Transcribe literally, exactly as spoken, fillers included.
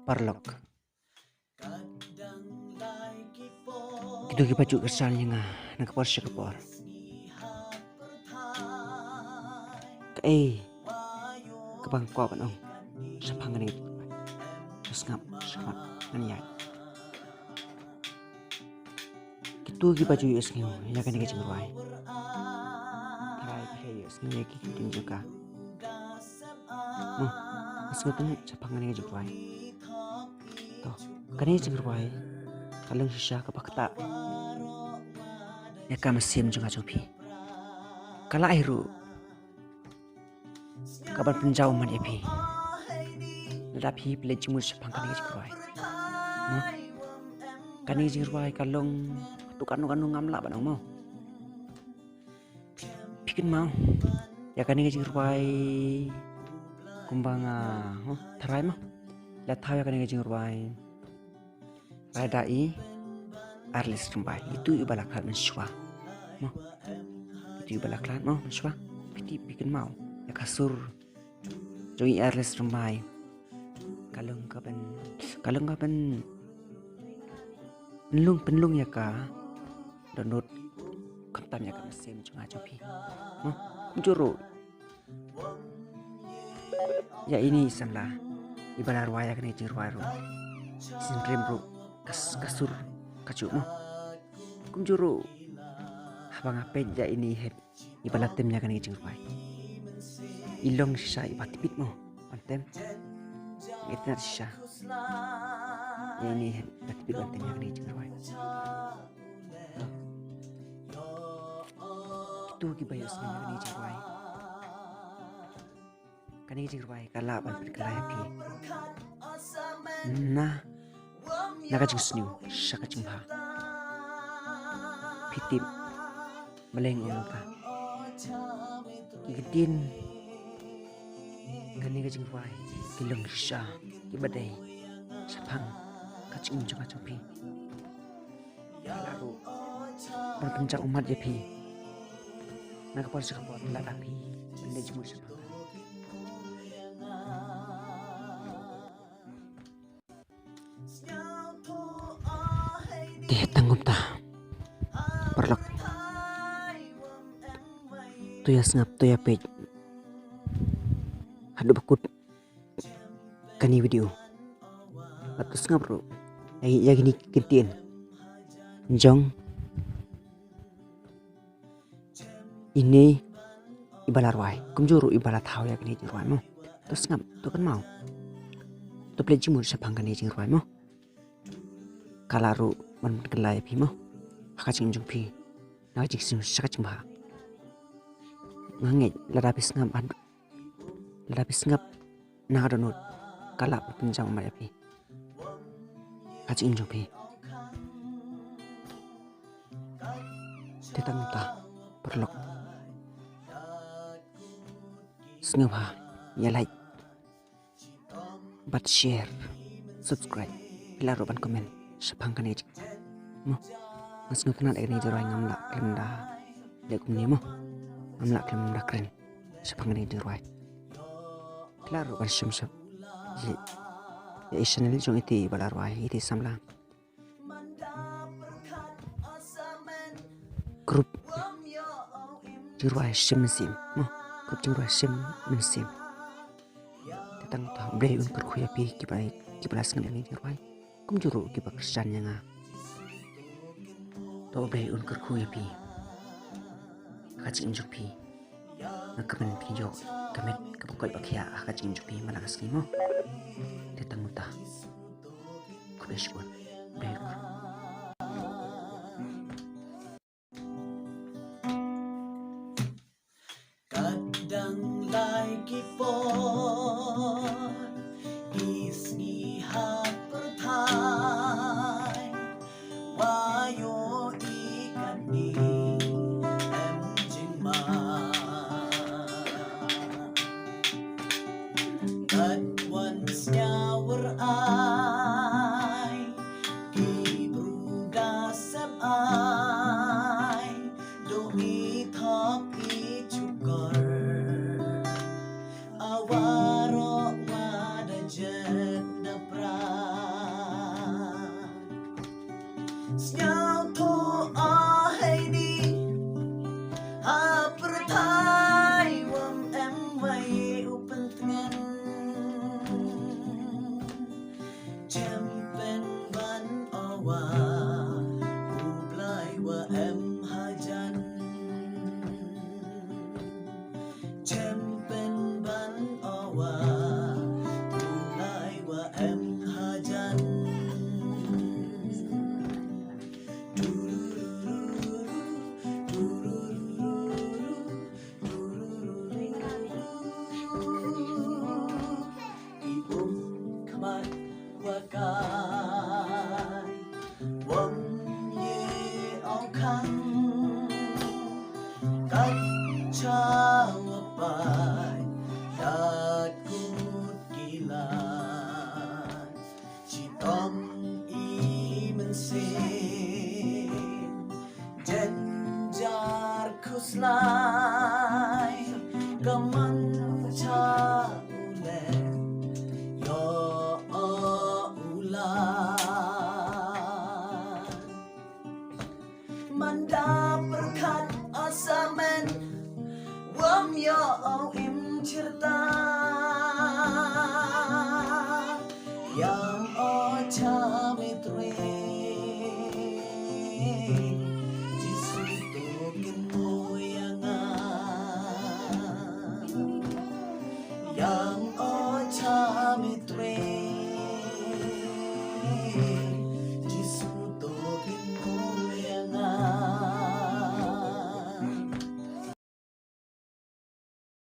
Paralok, kito kiba ju kyrshan ïa nga na ka por sha ka por, kaei kaba nga kwah ban ong shaphang kane ka jingrwai? To sngap shaphang, ngan ïaid. Kito kiba ju ïohsngew ïa kane ka jingrwai, tharai phi ïohsngew ïa ki ktien jong ka. Mo, nga sngewtynnat shaphang kane ka jingrwai. To, kane ka jingrwai ka long shisha kaba ktah ïa ka mynsiem jong nga jong phi. Ka lah hi ruh kaban pynjaw ummat ïa phi lada phi pynleit jingmut shaphang kane ka jingrwai. Mo, kane ka jingrwai ka long hato kano kano, ngam lah ban ong mo. Phi kynmaw ïa kane ka jingrwai kumba nga, mo, tharai mo, la thaw ïa kane ka jingrwai Rai da i Arlis Rymbai, itu iba la khlad mynshuwa. Mo, itu iba la khlad mo mynshuwa. Phi tip, phi kynmaw ïa ka sur jong i Arlis Rymbai. Ka long kaban, ka long kaban pynlong, pynlong ïa ka dohnud khamtam ïa ka mynsiem jong nga jong phi. Mo, kumjuh ruh ïa ine i samla iba la rwai ïa kane ka jingrwai ruh, i syngkren ruh ka s-, ka sur kajuh mo. Kumjuh ruh haba nga peit ïa ine i hep iba la tem ïa kane ka jingrwai, i long shisha iba tipit mo ban tem. Nga itynnat shisha ïa ine i hep iba tipit ban tem ïa kane ka jingrwai. Kito kiba ïohsngew ïa kane ka jingrwai, kane ka jingrwai ka lah ban pynkylla ïa phi na, na ka jingsniew sha ka jingbha. Phi tip, balei nga ong ïa ka? Ki ktien kane ka jingrwai ki long shisha kiba dei shaphang ka jingim jong nga jong phi. Ka lah ruh ban pynjaw ummat ïa phi na ka por sha ka por lada phi pynleit jingmut shaphang. Te tang kumta, paralok, to ïa sngap, to ïa peit haduh ba kut kane video. Bad to sngap ruh ïa, ïa kine ki ktien jong ine iba la rwai, kumjuh ruh iba la thaw ïa kane ka jingrwai mo. To sngap, to kynmaw, to pynleit jingmut shaphang kane ka jingrwai mo. Ka lah ruh ban pynkylla ïa phi mo ha ka jingim jong phi na ka jingsniew sha ka jingbha. Nga ngeit lada phi sngap, lada phi sngap na ka dohnud, ka lah ban pynjaw ummat ïa phi ha ka jingim jong phi. Te tang kumta, paralok, sngewbha ïa like bad share, subscribe, phi lah ruh ban comment shaphang kane ka jing-, mo. Nga sngewtynnat ïa kane ka jingrwai, ngam lah khlem da leh kumne mo. Ngam lah khlem da kren shaphang kane ka jingrwai. Phi lah ruh ban shim shap ïa, ïa i channel jong ite iba la rwai, ite i samla. Group jingrwai Shim Mynsiem mo, group jingrwai Shim Mynsiem. Te tang kumta, U Blei un kyrkhu ïa phi kiba, kiba la sngap ïa kane ka jingrwai, kumjuh ruh kiba kyrshan ïa nga. To U Blei un kyrkhu ïa phi ha ka jingim jong phi. Nga kyrmen phin ïoh ka met kaba koit ba khiah ha ka jingim jong phi man la ka sngi mo. Te tang kumta, khublei shibun. Khublei. Katdang lai ki por, i sngi ha pyrthei, wa ïohi kane em jingma. Kat wan sñiawhyrhai, ki bru da sep ai, dooh i thok i jukor. A waroh wa da jet da pra. Ïoh u la man da pyrkhat asamen wam ïoh u im chirta. Ïam o cha mitre Jisu to kin mo ïa nga. Ïam o cha mitre